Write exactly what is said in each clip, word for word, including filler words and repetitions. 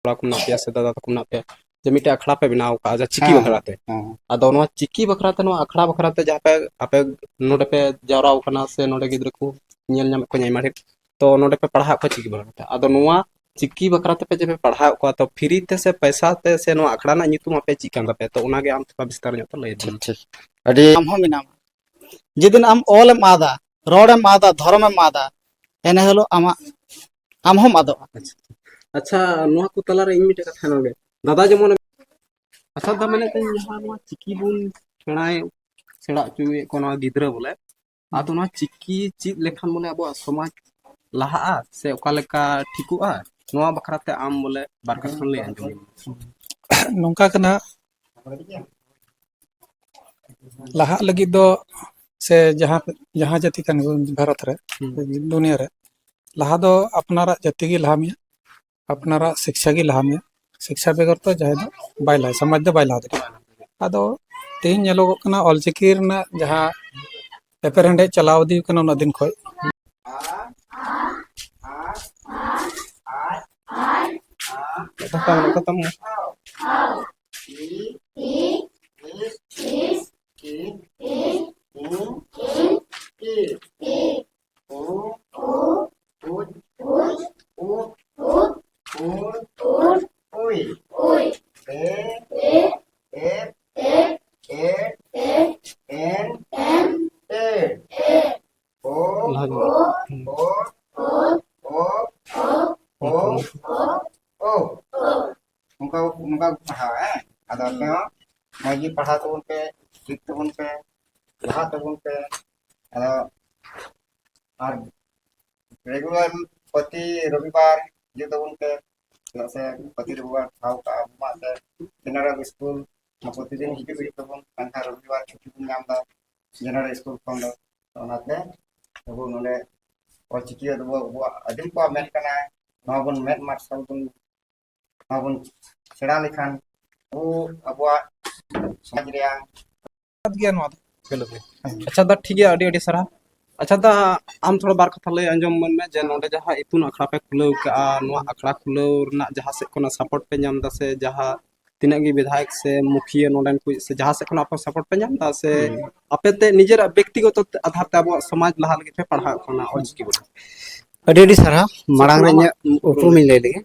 ᱠᱚᱲᱟ ᱠᱚ ᱢᱮᱱᱟᱜ ᱯᱮᱭᱟ ᱥᱮ ᱫᱟᱫᱟ ᱛᱟᱠᱚ ᱢᱮᱱᱟᱜ ᱯᱮᱭᱟ, ᱡᱮ ᱢᱤᱫᱴᱮᱡ ᱟᱠᱷᱲᱟ ᱯᱮ ᱵᱮᱱᱟᱣ ᱟᱠᱟᱫᱼᱟ ᱡᱟᱦᱟᱸ ᱪᱤᱠᱤ ᱦᱮᱸ, ᱵᱟᱠᱷᱨᱟ ᱛᱮ᱾ ᱦᱮᱸ᱾ ᱟᱫᱚ ᱱᱚᱣᱟ ᱪᱤᱠᱤ ᱵᱟᱠᱷᱨᱟ ᱛᱮ, ᱱᱚᱣᱟ ᱟᱠᱷᱲᱟ ᱵᱟᱠᱷᱨᱟ ᱛᱮ ᱡᱟᱦᱟᱸ ᱯᱮ, ᱟᱯᱮ ᱱᱚᱰᱮ ᱯᱮ ᱡᱟᱣᱨᱟ ᱟᱠᱟᱱᱟ ᱥᱮ ᱱᱚᱰᱮ ᱜᱤᱫᱽᱨᱟᱹ ᱠᱚ ᱧᱮᱞ ᱧᱟᱢᱮᱫ ᱠᱚᱣᱟ ᱟᱭᱢᱟ ᱰᱷᱮᱨ, ᱛᱚ ᱱᱚᱰᱮ ᱯᱮ ᱯᱟᱲᱦᱟᱣᱮᱫ ᱠᱚᱣᱟ ᱪᱤᱠᱤ ᱵᱟᱠᱷᱨᱟ ᱛᱮ᱾ ᱟᱫᱚ ᱱᱚᱣᱟ ᱪᱤᱠᱤ ᱵᱟᱠᱷᱨᱟ ᱛᱮᱯᱮ ᱡᱮ ᱯᱮ ᱯᱟᱲᱦᱟᱣᱮᱫ ᱠᱚᱣᱟ, ᱛᱚ ᱯᱷᱨᱤ ᱛᱮ ᱥᱮ ᱯᱚᱭᱥᱟ ᱛᱮ ᱥᱮ ᱱᱚᱣᱟ ᱟᱠᱷᱲᱟ ᱨᱮᱱᱟᱜ ᱧᱩᱛᱩᱢ ᱟᱯᱮ ᱪᱮᱫ ᱠᱟᱱ ᱛᱟᱯᱮᱭᱟ? ᱛᱚ ᱚᱱᱟᱜᱮ ᱟᱢ ᱛᱷᱚᱲᱟ ᱵᱤᱥᱛᱟᱨ ᱧᱚᱜ ᱛᱮ ᱞᱟᱹᱭ ᱟᱪᱪᱷᱟ, ᱛᱟᱵᱚᱱ ᱢᱮ᱾ ᱴᱷᱤᱠ᱾ ᱟᱹᱰᱤ ᱟᱢ ᱦᱚᱸ ᱢᱮᱱᱟᱢᱟ᱾ ᱡᱮᱫᱤᱱ ᱟᱢ ᱚᱞᱮᱢ ᱟᱫᱟ, ᱨᱚᱲᱮᱢ ᱟᱫᱟ, ᱫᱷᱚᱨᱚᱢᱮᱢ ᱟᱫᱟ, ᱮᱱ ᱦᱤᱞᱳᱜ ᱟᱢᱟᱜ, ᱟᱢ ᱦᱚᱸᱢ ᱟᱫᱚᱜᱼᱟ᱾ ᱟᱪᱪᱷᱟ, ᱟᱪᱪᱷᱟ, ᱱᱚᱣᱟ ᱠᱚ ᱛᱟᱞᱟᱨᱮ ᱤᱧ ᱢᱤᱫᱴᱮᱡ ᱠᱟᱛᱷᱟ ᱱᱚᱰᱮ, ᱫᱟᱫᱟ ᱡᱮᱢᱚᱱ, ᱟᱪᱪᱷᱟ, ᱫᱟ, ᱢᱮᱱᱮᱫ ᱛᱟᱹᱧ ᱡᱟᱦᱟᱸ ᱱᱚᱣᱟ ᱪᱤᱠᱤ ᱵᱚᱱ ᱥᱮᱬᱟᱭ, ᱥᱮᱬᱟ ᱦᱚᱪᱚᱭᱮᱫ ᱠᱚᱣᱟ ᱱᱚᱣᱟ ᱜᱤᱫᱽᱨᱟᱹ ᱵᱚᱞᱮ, ᱟᱫᱚ ᱱᱚᱣᱟ ᱪᱤᱠᱤ ᱪᱮᱫ ᱞᱮᱠᱷᱟᱱ ᱵᱚᱞᱮ ᱟᱵᱚᱣᱟᱜ ᱥᱚᱢᱟᱡᱽ ᱞᱟᱦᱟᱜᱼᱟ ᱥᱮ ᱚᱠᱟ ᱞᱮᱠᱟ ᱴᱷᱤᱠᱚᱜᱼᱟ, ᱱᱚᱣᱟ ᱵᱟᱠᱷᱨᱟ ᱛᱮ ᱟᱢ ᱵᱚᱞᱮ ᱵᱟᱨ ᱠᱟᱛᱷᱟ ᱞᱟᱹᱭ ᱟᱸᱡᱚᱢ ᱢᱮ᱾ ᱱᱚᱝᱠᱟ ᱠᱟᱱᱟ, ᱞᱟᱦᱟᱜ ᱞᱟᱹᱜᱤᱫ ᱫᱚ ᱥᱮ ᱡᱟᱦᱟᱸ, ᱡᱟᱦᱟᱸ ᱡᱟᱹᱛᱤ ᱠᱟᱱ ᱜᱮᱵᱚᱱ ᱵᱷᱟᱨᱚᱛ ᱨᱮ, ᱦᱩᱸ᱾ ᱫᱩᱱᱤᱭᱟᱹ ᱨᱮ, ᱞᱟᱦᱟ ᱫᱚ ᱟᱯᱱᱟᱨᱟᱜ ᱡᱟᱹᱛᱤ ᱜᱮ ᱞᱟᱦᱟ ᱢᱮᱭᱟ, ᱟᱯᱱᱟᱨᱟᱜ ᱥᱤᱠᱷᱟ ᱜᱮ ᱞᱟᱦᱟ ᱢᱮᱭᱟ᱾ ᱥᱤᱠᱷᱟ ᱵᱮᱜᱚᱨ ᱛᱚ ᱡᱟᱦᱟᱸᱭ ᱫᱚ ᱵᱟᱭ ᱞᱟᱦᱟ, ᱥᱚᱢᱟᱡᱽ ᱫᱚ ᱵᱟᱭ ᱞᱟᱦᱟ ᱫᱟᱲᱮᱭᱟᱜᱼᱟ᱾ ᱟᱫᱚ ᱛᱮᱦᱮᱧ ᱧᱮᱞᱚᱜᱚᱜ ᱠᱟᱱᱟ ᱚᱞᱪᱤᱠᱤ ᱨᱮᱱᱟᱜ ᱡᱟᱦᱟᱸ ᱮᱯᱮᱨᱦᱮᱸᱰᱮᱡ ᱪᱟᱞᱟᱣ ᱤᱫᱤ ᱠᱟᱱᱟ ᱩᱱᱟᱹᱜ ᱫᱤᱱ ᱠᱷᱚᱱ, ᱚ, ᱚ, ᱚ, ᱚ᱾ ᱱᱚᱝᱠᱟ, ᱱᱚᱝᱠᱟ ᱠᱚ ᱯᱟᱲᱦᱟᱣᱟ, ᱦᱮᱸ? ᱟᱫᱚ ᱟᱯᱮ ᱦᱚᱸ ᱢᱚᱡᱽ ᱜᱮ ᱯᱟᱲᱦᱟᱣ ᱛᱟᱵᱚᱱ ᱯᱮ, ᱪᱮᱫ ᱛᱟᱵᱚᱱ ᱯᱮ, ᱞᱟᱦᱟᱜ ᱛᱟᱵᱚᱱ ᱯᱮ᱾ ᱟᱫᱚ ᱟᱨ regular ᱯᱨᱚᱛᱤ ᱨᱚᱵᱤᱵᱟᱨ ᱦᱤᱡᱩᱜ ᱛᱟᱵᱚᱱ ᱯᱮ, ᱪᱮᱫᱟᱜ ᱥᱮ ᱯᱨᱚᱛᱤ ᱨᱚᱵᱤᱵᱟᱨ ᱴᱷᱟᱶ ᱠᱟᱜᱼᱟ ᱵᱚᱱ ᱟᱵᱚᱣᱟᱜ ᱛᱮ general school, ᱯᱨᱚᱛᱤᱫᱤᱱ ᱦᱤᱡᱩᱜ ᱦᱩᱭᱩᱜ ᱛᱟᱵᱚᱱ, ᱢᱮᱱᱠᱷᱟᱱ ᱨᱚᱵᱤᱵᱟᱨ ᱪᱷᱩᱴᱤ ᱵᱚᱱ ᱧᱟᱢ ᱮᱫᱟ general school ᱠᱷᱚᱱ ᱫᱚ᱾ ᱚᱱᱟᱛᱮ ᱟᱵᱚ ᱱᱚᱰᱮ ᱚᱞᱪᱤᱠᱤ ᱟᱵᱚ, ᱟᱵᱚᱣᱟᱜ ᱟᱹᱫᱤᱢ ᱠᱚᱣᱟᱜ ᱢᱮᱫ ᱠᱟᱱᱟ, ᱱᱚᱣᱟ ᱵᱚᱱ ᱢᱮᱫ ᱢᱟᱨᱥᱟᱞ ᱵᱚᱱ, ᱱᱚᱣᱟ ᱵᱚᱱ ᱥᱮᱬᱟ ᱞᱮᱠᱷᱟᱱ ᱟᱵᱚ ᱟᱵᱚᱣᱟᱜ ᱥᱚᱢᱟᱡᱽ ᱨᱮᱭᱟᱜ ᱜᱮᱭᱟ ᱱᱚᱣᱟ ᱫᱚ᱾ ᱟᱪᱪᱷᱟ ᱫᱟ, ᱴᱷᱤᱠ ᱜᱮᱭᱟ, ᱟᱹᱰᱤ ᱟᱹᱰᱤ ᱥᱟᱨᱦᱟᱣ᱾ ᱟᱪᱪᱷᱟ ᱫᱟ, ᱟᱢ ᱛᱷᱚᱲᱟ ᱵᱟᱨ ᱠᱟᱛᱷᱟ ᱞᱟᱹᱭ ᱟᱸᱡᱚᱢ ᱵᱚᱱ ᱢᱮ ᱡᱮ ᱱᱚᱰᱮ ᱡᱟᱦᱟᱸ ᱤᱛᱩᱱ ᱟᱠᱷᱲᱟ ᱯᱮ ᱠᱷᱩᱞᱟᱹᱣ ᱠᱟᱜᱼᱟ, ᱱᱚᱣᱟ ᱟᱠᱷᱲᱟ ᱠᱷᱩᱞᱟᱹᱣ ᱨᱮᱱᱟᱜ ᱡᱟᱦᱟᱸ ᱥᱮᱫ ᱠᱷᱚᱱᱟᱜ ᱥᱟᱯᱳᱨᱴ ᱯᱮ ᱧᱟᱢ ᱮᱫᱟ ᱥᱮ ᱡᱟᱦᱟᱸ ᱛᱤᱱᱟᱹᱜ ᱜᱮ ᱵᱤᱫᱷᱟᱭᱚᱠ ᱥᱮ ᱢᱩᱠᱷᱤᱭᱟᱹ ᱱᱚᱰᱮᱱ ᱠᱚ ᱥᱮ ᱡᱟᱦᱟᱸ ᱥᱮᱫ ᱠᱷᱚᱱᱟᱜ ᱟᱯᱮ ᱥᱟᱯᱳᱨᱴ ᱯᱮ ᱧᱟᱢ ᱮᱫᱟ ᱥᱮ ᱦᱩᱸ᱾ ᱟᱯᱮ ᱛᱮ ᱱᱤᱡᱮᱨᱟᱜ ᱵᱮᱠᱛᱤᱜᱚᱛᱚ ᱟᱫᱷᱟᱨ ᱛᱮ ᱟᱵᱚᱣᱟᱜ ᱥᱚᱢᱟᱡᱽ ᱞᱟᱦᱟ ᱞᱟᱹᱜᱤᱫ ᱯᱮ ᱯᱟᱲᱦᱟᱣ ᱠᱟᱱᱟ ᱚᱞᱪᱤᱠᱤ ᱵᱚᱞᱮ? ᱟᱹᱰᱤ ᱟᱹᱰᱤ ᱥᱟᱨᱦᱟᱣ᱾ ᱢᱟᱲᱟᱝ ᱨᱮ ᱟᱢᱟᱜ ᱤᱧᱟᱹᱜ ᱩᱯᱨᱩᱢᱤᱧ ᱞᱟᱹᱭ ᱞᱮᱜᱮ᱾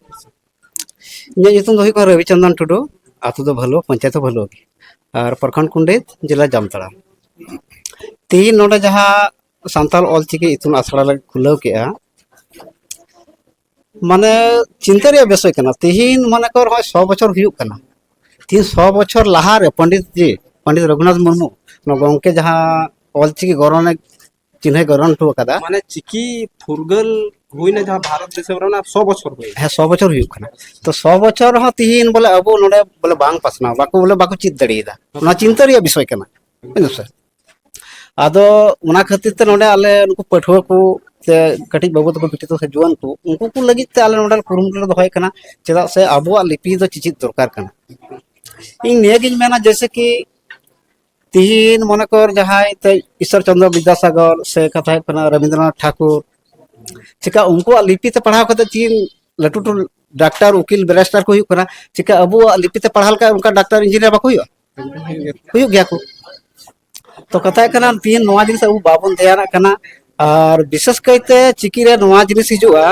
ᱤᱧᱟᱹᱜ ᱧᱩᱛᱩᱢ ᱫᱚ ᱦᱩᱭᱩᱜ ᱠᱟᱱᱟ ᱨᱚᱵᱤᱪᱚᱱᱫᱚᱱ ᱴᱩᱰᱩ, ᱟᱹᱛᱩ ᱫᱚ ᱵᱷᱟᱹᱞᱩ, ᱯᱚᱧᱪᱟᱭᱮᱛ ᱦᱚᱸ ᱵᱷᱟᱹᱞᱩ ᱜᱮ, ᱟᱨ ᱯᱨᱚᱠᱷᱚᱸᱰ ᱠᱩᱸᱰᱤᱛ, ᱡᱮᱞᱟ ᱡᱟᱢᱛᱟᱲᱟ᱾ ᱛᱮᱦᱤᱧ ᱱᱚᱰᱮ ᱡᱟᱦᱟᱸ ᱥᱟᱱᱛᱟᱲ ᱚᱞᱪᱤᱠᱤ ᱤᱛᱩᱱ ᱟᱥᱲᱟ ᱞᱮ ᱠᱷᱩᱞᱟᱹᱣ ᱠᱮᱜᱼᱟ, ᱢᱟᱱᱮ ᱪᱤᱱᱛᱟᱹ ᱨᱮᱭᱟᱜ ᱵᱤᱥᱚᱭ ᱠᱟᱱᱟ᱾ ᱛᱮᱦᱤᱧ ᱢᱚᱱᱮ ᱠᱚᱨ ᱱᱚᱜᱼᱚᱭ ᱥᱚ ᱵᱚᱪᱷᱚᱨ ᱦᱩᱭᱩᱜ ᱠᱟᱱᱟ᱾ ᱛᱮᱦᱤᱧ ᱥᱚ ᱵᱚᱪᱷᱚᱨ ᱞᱟᱦᱟᱨᱮ ᱯᱚᱱᱰᱤᱛ ᱡᱤ, ᱯᱚᱱᱰᱤᱛ ᱨᱚᱜᱷᱩᱱᱟᱛᱷ ᱢᱩᱨᱢᱩ, ᱱᱚᱣᱟ ᱜᱚᱢᱠᱮ ᱡᱟᱦᱟᱸ ᱚᱞᱪᱤᱠᱤ ᱜᱚᱲᱚᱱᱮ ᱪᱤᱱᱦᱟᱹᱭ ᱜᱚᱲᱦᱚᱱ ᱦᱚᱴᱚ ᱟᱠᱟᱫᱟ᱾ ᱢᱟᱱᱮ ᱪᱤᱠᱤ ᱯᱷᱩᱨᱜᱟᱹᱞ ᱦᱩᱭᱱᱟ ᱡᱟᱦᱟᱸ ᱵᱷᱟᱨᱚᱛ ᱫᱤᱥᱚᱢ ᱨᱮ, ᱚᱱᱟ ᱥᱚ ᱵᱚᱪᱷᱚᱨ ᱦᱩᱭᱱᱟ᱾ ᱦᱮᱸ, ᱥᱚ ᱵᱚᱪᱷᱚᱨ ᱦᱩᱭᱩᱜ ᱠᱟᱱᱟ᱾ ᱛᱚ ᱥᱚ ᱵᱚᱪᱷᱚᱨ ᱨᱮᱦᱚᱸ ᱛᱤᱦᱤᱧ ᱵᱚᱞᱮ ᱟᱵᱚ ᱱᱚᱰᱮ ᱵᱚᱞᱮ ᱵᱟᱝ ᱯᱟᱥᱱᱟᱣ, ᱵᱟᱠᱚ ᱵᱚᱞᱮ ᱵᱟᱠᱚ ᱪᱮᱫ ᱫᱟᱲᱮᱭᱟᱫᱟ᱾ ᱚᱱᱟ ᱪᱤᱱᱛᱟᱹ ᱨᱮᱭᱟᱜ ᱵᱤᱥᱚᱭ ᱠᱟᱱᱟ᱾ ᱵᱩᱡᱷᱟᱹᱣ ᱥᱮ? ᱟᱫᱚ ᱚᱱᱟ ᱠᱷᱟᱹᱛᱤᱨ ᱛᱮ ᱱᱚᱰᱮ ᱟᱞᱮ ᱱᱩᱠᱩ ᱯᱟᱹᱴᱷᱩᱣᱟᱹ ᱠᱚ ᱥᱮ ᱠᱟᱹᱴᱤᱡ ᱵᱟᱹᱵᱩ ᱛᱟᱠᱚ, ᱵᱤᱴᱤ ᱛᱟᱠᱚ ᱥᱮ ᱡᱩᱣᱟᱹᱱ ᱠᱚ, ᱩᱱᱠᱩ ᱠᱚ ᱞᱟᱹᱜᱤᱫ ᱛᱮ ᱟᱞᱮ ᱱᱚᱰᱮ ᱞᱮ ᱠᱩᱨᱩᱢᱩᱴᱩ ᱞᱮ ᱫᱚᱦᱚᱭᱮᱫ ᱠᱟᱱᱟ᱾ ᱪᱮᱫᱟᱜ ᱥᱮ ᱟᱵᱚᱣᱟᱜ ᱞᱤᱯᱤ ᱫᱚ ᱪᱮᱪᱮᱫ ᱫᱚᱨᱠᱟᱨ ᱠᱟᱱᱟ᱾ ᱤᱧ ᱱᱤᱭᱟᱹᱜᱤᱧ ᱢᱮᱱᱟ, ᱡᱮᱭᱥᱮ ᱠᱤ ᱛᱤᱦᱤᱧ ᱢᱚᱱᱮ ᱠᱚᱨ ᱡᱟᱦᱟᱸᱭ ᱛᱮ ᱤᱥᱥᱚᱨ ᱪᱚᱱᱫᱨᱚ ᱵᱤᱫᱽᱫᱟᱥᱟᱜᱚᱨ ᱥᱮ ᱠᱟᱛᱷᱟ ᱦᱩᱭᱩᱜ ᱠᱟᱱᱟ ᱨᱚᱵᱤᱱᱫᱨᱚᱱᱟᱛᱷ ᱴᱷᱟᱠᱩᱨ, ᱪᱮᱠᱟ ᱩᱱᱠᱩᱣᱟᱜ ᱞᱤᱯᱤ ᱛᱮ ᱯᱟᱲᱦᱟᱣ ᱠᱟᱛᱮ ᱪᱮᱫ ᱞᱟᱹᱴᱩ ᱞᱟᱹᱴᱩ ᱰᱟᱠᱛᱟᱨ, ᱩᱠᱤᱞ, ᱵᱮᱨᱤᱥᱴᱟᱨ ᱠᱚ ᱦᱩᱭᱩᱜ ᱠᱟᱱᱟ, ᱪᱮᱠᱟ ᱟᱵᱚᱣᱟᱜ ᱞᱤᱯᱤ ᱛᱮ ᱯᱟᱲᱦᱟᱣ ᱞᱮᱠᱷᱟᱱ ᱚᱱᱠᱟ ᱰᱟᱠᱛᱟᱨ, ᱤᱧᱡᱤᱱᱤᱭᱟᱨ ᱵᱟᱠᱚ ᱦᱩᱭᱩᱜᱼᱟ? ᱦᱩᱭᱩᱜ ᱜᱮᱭᱟ ᱠᱚ᱾ ᱛᱚ ᱠᱟᱛᱷᱟ ᱦᱩᱭᱩᱜ ᱠᱟᱱᱟ, ᱛᱤᱦᱤᱧ ᱱᱚᱣᱟ ᱡᱤᱱᱤᱥ ᱟᱵᱚ ᱵᱟᱵᱚᱱ ᱫᱷᱮᱭᱟᱱᱟᱜ ᱠᱟᱱᱟ᱾ ᱟᱨ ᱵᱤᱥᱮᱥ ᱠᱟᱭᱛᱮ ᱪᱤᱠᱤ ᱨᱮ ᱱᱚᱣᱟ ᱡᱤᱱᱤᱥ ᱦᱤᱡᱩᱜᱼᱟ,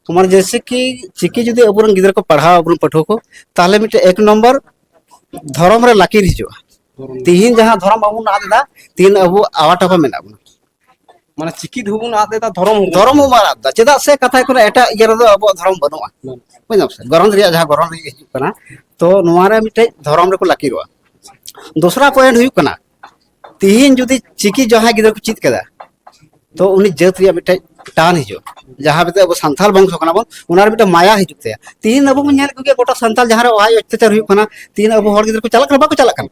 ᱛᱳᱢᱟᱨ ᱡᱮᱭᱥᱮ ᱠᱤ ᱪᱤᱠᱤ ᱡᱩᱫᱤ ᱟᱵᱚᱨᱮᱱ ᱜᱤᱫᱽᱨᱟᱹ ᱠᱚ ᱯᱟᱲᱦᱟᱣᱟ, ᱟᱵᱚᱨᱮᱱ ᱯᱟᱹᱴᱷᱩᱣᱟᱹ ᱠᱚ, ᱛᱟᱦᱚᱞᱮ ᱢᱤᱫᱴᱮᱱ ᱮᱠ ᱱᱚᱢᱵᱚᱨ ᱫᱷᱚᱨᱚᱢ ᱨᱮ ᱞᱟᱹᱠᱤᱨ ᱦᱤᱡᱩᱜᱼᱟ᱾ ᱫᱷᱚᱨᱚᱢ᱾ ᱛᱤᱦᱤᱧ ᱡᱟᱦᱟᱸ ᱫᱷᱚᱨᱚᱢ ᱵᱟᱵᱚᱱ ᱟᱫ ᱮᱫᱟ, ᱛᱤᱦᱤᱧ ᱟᱵᱚ ᱟᱣᱟᱴᱟᱯᱟ ᱢᱮᱱᱟᱜ ᱵᱚᱱᱟ᱾ ᱢᱟᱱᱮ ᱪᱤᱠᱤ ᱫᱚᱵᱚᱱ ᱟᱫ ᱮᱫᱟ, ᱫᱷᱚᱨᱚᱢ ᱦᱚᱸᱵᱚᱱ ᱫᱷᱚᱨᱚᱢ ᱦᱚᱸᱵᱚᱱ ᱟᱫ ᱮᱫᱟ᱾ ᱪᱮᱫᱟᱜ ᱥᱮ ᱠᱟᱛᱷᱟ ᱦᱩᱭᱩᱜ ᱠᱟᱱᱟ, ᱮᱴᱟᱜ ᱤᱭᱟᱹ ᱨᱮᱫᱚ ᱟᱵᱚᱣᱟᱜ ᱫᱷᱚᱨᱚᱢ ᱵᱟᱹᱱᱩᱜᱼᱟ᱾ ᱵᱟᱹᱱᱩᱜᱼᱟ᱾ ᱵᱩᱡᱷᱟᱹᱣ ᱥᱮ? ᱜᱚᱨᱚᱸᱡᱽ ᱨᱮᱭᱟᱜ ᱡᱟᱦᱟᱸ ᱜᱚᱨᱚᱸᱡᱽ ᱨᱮᱭᱟᱜ ᱦᱤᱡᱩᱜ ᱠᱟᱱᱟ, ᱛᱚ ᱱᱚᱣᱟ ᱨᱮ ᱢᱤᱫᱴᱮᱡ ᱫᱷᱚᱨᱚᱢ ᱨᱮᱠᱚ ᱞᱟᱹᱠᱤᱨᱚᱜᱼᱟ᱾ ᱫᱚᱥᱨᱟ ᱯᱚᱭᱮᱱᱴ ᱦᱩᱭᱩᱜ ᱠᱟᱱᱟ, ᱛᱤᱦᱤᱧ ᱡᱩᱫᱤ ᱪᱤᱠᱤ ᱡᱟᱦᱟᱸᱭ ᱜᱤᱫᱽᱨᱟᱹ ᱠᱚ ᱪᱮᱫ ᱠᱮᱫᱟ, ᱛᱚ ᱩᱱᱤ ᱡᱟᱹᱛ ᱨᱮᱭᱟᱜ ᱢᱤᱫᱴᱮᱡ ᱴᱟᱱ ᱦᱤᱡᱩᱜᱼᱟ᱾ ᱡᱟᱦᱟᱸ ᱢᱮᱱᱛᱮ ᱟᱵᱚ ᱥᱟᱱᱛᱟᱲ ᱵᱚᱝᱥᱚ ᱠᱟᱱᱟ ᱵᱚᱱ, ᱚᱱᱟ ᱨᱮ ᱢᱤᱫᱴᱮᱡ ᱢᱟᱭᱟ ᱦᱤᱡᱩᱜ ᱛᱟᱭᱟ᱾ ᱛᱤᱦᱤᱧ ᱟᱵᱚ ᱵᱚᱱ ᱧᱮᱞ ᱠᱚᱜᱮᱭᱟ, ᱜᱚᱴᱟ ᱥᱟᱱᱛᱟᱲ ᱡᱟᱦᱟᱸ ᱨᱮ ᱚᱛᱛᱟᱪᱟᱨ ᱦᱩᱭᱩᱜ ᱠᱟᱱᱟ, ᱛᱤᱦᱤᱧ ᱟᱵᱚ ᱦᱚᱲ ᱜᱤᱫᱽᱨᱟᱹ ᱠᱚ ᱪᱟᱞᱟᱜ ᱠᱟᱱᱟ, ᱵᱟᱠᱚ ᱪᱟᱞᱟᱜ ᱠᱟᱱᱟ?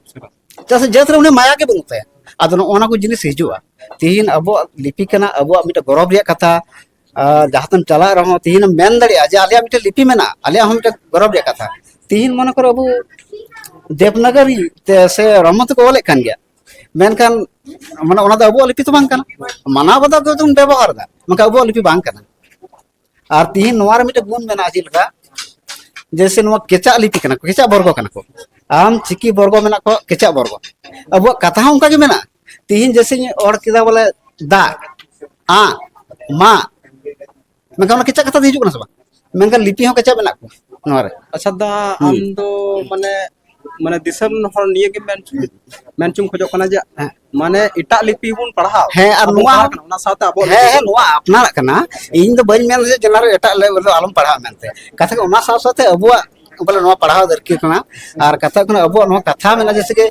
ᱪᱮᱫᱟᱜ ᱥᱮ ᱡᱟᱹᱛ ᱨᱮ ᱩᱱᱤ ᱢᱟᱭᱟ ᱜᱮ ᱵᱟᱹᱱᱩᱜ ᱛᱟᱭᱟ᱾ ᱟᱫᱚ ᱱᱚᱜᱼᱚ ᱱᱚᱣᱟ ᱠᱚ ᱡᱤᱱᱤᱥ ᱦᱤᱡᱩᱜᱼᱟ᱾ ᱛᱤᱦᱤᱧ ᱟᱵᱚᱣᱟᱜ ᱞᱤᱯᱤ ᱠᱟᱱᱟ, ᱟᱵᱚᱣᱟᱜ ᱢᱤᱫᱴᱮᱡ ᱜᱚᱨᱚᱵᱽ ᱨᱮᱭᱟᱜ ᱠᱟᱛᱷᱟ᱾ ᱟᱨ ᱡᱟᱦᱟᱸ ᱛᱮᱢ ᱪᱟᱞᱟᱜ ᱨᱮᱦᱚᱸ ᱛᱤᱦᱤᱧ ᱮᱢ ᱢᱮᱱ ᱫᱟᱲᱮᱭᱟᱜᱼᱟ ᱡᱮ ᱟᱞᱮᱭᱟᱜ ᱢᱤᱫᱴᱮᱡ ᱞᱤᱯᱤ ᱢᱮᱱᱟᱜᱼᱟ, ᱟᱞᱮᱭᱟᱜ ᱦᱚᱸ ᱢᱤᱫᱴᱮᱡ ᱜᱚᱨᱚᱵᱽ ᱨᱮᱭᱟᱜ ᱠᱟᱛᱷᱟ᱾ ᱛᱤᱦᱤᱧ ᱢᱚᱱᱮ ᱠᱚᱨᱚ ᱟᱵᱚ ᱫᱮᱵᱽᱱᱟᱜᱚᱨᱤ ᱛᱮ ᱥᱮ ᱨᱳᱢᱟᱱ ᱛᱮᱠᱚ ᱚᱞᱮᱫ ᱠᱟᱱ ᱜᱮᱭᱟ, ᱢᱮᱱᱠᱷᱟᱱ ᱢᱟᱱᱮ ᱚᱱᱟ ᱫᱚ ᱟᱵᱚᱣᱟᱜ ᱞᱤᱯᱤ ᱫᱚ ᱵᱟᱝ ᱠᱟᱱᱟ᱾ ᱢᱟᱱᱟᱣ ᱠᱟᱛᱮ ᱜᱮᱵᱚᱱ ᱵᱮᱵᱚᱦᱟᱨ ᱮᱫᱟ, ᱢᱮᱱᱠᱷᱟᱱ ᱟᱵᱚᱣᱟᱜ ᱞᱤᱯᱤ ᱵᱟᱝ ᱠᱟᱱᱟ᱾ ᱟᱨ ᱛᱤᱦᱤᱧ ᱱᱚᱣᱟ ᱨᱮ ᱢᱤᱫᱴᱮᱱ ᱜᱩᱱ ᱢᱮᱱᱟᱜᱼᱟ, ᱪᱮᱫ ᱞᱮᱠᱟ? ᱡᱮᱭᱥᱮ ᱱᱚᱣᱟ ᱠᱮᱪᱟᱜ ᱞᱤᱯᱤ ᱠᱟᱱᱟ ᱠᱚ, ᱠᱮᱪᱟᱜ ᱵᱚᱨᱜᱚ ᱠᱟᱱᱟ ᱠᱚ᱾ ᱟᱢ ᱪᱤᱠᱤ ᱵᱚᱨᱜᱚ ᱢᱮᱱᱟᱜ ᱠᱚ, ᱠᱮᱪᱟᱜ ᱵᱚᱨᱜᱚ᱾ ᱟᱵᱚᱣᱟᱜ ᱠᱟᱛᱷᱟ ᱦᱚᱸ ᱚᱱᱠᱟ ᱜᱮ ᱢᱮᱱᱟᱜᱼᱟ᱾ ᱛᱤᱦᱤᱧ ᱡᱮᱭᱥᱮᱧ ᱚᱞ ᱠᱮᱫᱟ ᱵᱚᱞᱮ ᱫᱟᱜ, ᱟᱜ, ᱢᱟᱜ, ᱢᱮᱱᱠᱷᱟᱱ ᱚᱱᱟ ᱠᱮᱪᱟᱜ ᱠᱟᱛᱷᱟ ᱫᱚ ᱦᱤᱡᱩᱜ ᱠᱟᱱᱟ ᱥᱮ ᱵᱟᱝ? ᱢᱮᱱᱠᱷᱟᱱ ᱞᱤᱯᱤ ᱦᱚᱸ ᱠᱮᱪᱟᱜ ᱢᱮᱱᱟᱜ ᱠᱚᱣᱟ ᱱᱚᱣᱟ ᱨᱮ᱾ ᱟᱪᱪᱷᱟ ᱫᱟ, ᱦᱩᱸ᱾ ᱟᱢ ᱫᱚ ᱢᱟᱱᱮ, ᱢᱟᱱᱮ ᱫᱤᱥᱚᱢ ᱦᱚᱲ ᱱᱤᱭᱟᱹ ᱜᱮ ᱢᱮᱱ ᱦᱚᱪᱚ, ᱢᱮᱱ ᱦᱚᱪᱚᱢ ᱠᱷᱚᱡᱚᱜ ᱠᱟᱱᱟ ᱡᱮ ᱦᱮᱸ᱾ ᱢᱟᱱᱮ ᱮᱴᱟᱜ ᱞᱤᱯᱤ ᱵᱚᱱ ᱯᱟᱲᱦᱟᱣ, ᱦᱮᱸ, ᱟᱨ ᱟᱵᱚ ᱱᱚᱣᱟ ᱯᱟᱲᱦᱟᱣ ᱦᱚᱸ ᱠᱟᱱᱟ, ᱚᱱᱟ ᱥᱟᱶᱛᱮ ᱟᱵᱚᱣᱟᱜ ᱦᱮᱸ, ᱞᱤᱯᱤ ᱦᱮᱸ, ᱵᱚᱱ ᱱᱚᱣᱟ ᱟᱯᱱᱟᱨᱟᱜ ᱠᱟᱱᱟ᱾ ᱤᱧ ᱫᱚ ᱵᱟᱹᱧ ᱢᱮᱱ ᱡᱮ ᱡᱮᱱᱟᱨᱮᱞ ᱮᱴᱟᱜ ᱞᱮᱵᱮᱞ ᱫᱚ ᱟᱞᱚᱢ ᱯᱟᱲᱦᱟᱜ ᱢᱮᱱᱛᱮ᱾ ᱠᱟᱛᱷᱟ ᱠᱚ ᱚᱱᱟ ᱥᱟᱶ ᱥᱟᱶᱛᱮ ᱟᱵᱚᱣᱟᱜ ᱵᱚᱞᱮ ᱱᱚᱣᱟ ᱯᱟᱲᱦᱟᱣ ᱫᱚᱨᱠᱟᱨ ᱠᱟᱱᱟ᱾ ᱟᱨ ᱠᱟᱛᱷᱟ ᱠᱟᱱᱟ ᱟᱵᱚᱣᱟᱜ ᱱᱚᱣᱟ ᱠᱟᱛᱷᱟ ᱢᱮᱱᱟᱜᱼᱟ, ᱡᱮᱭᱥᱮ ᱠᱤ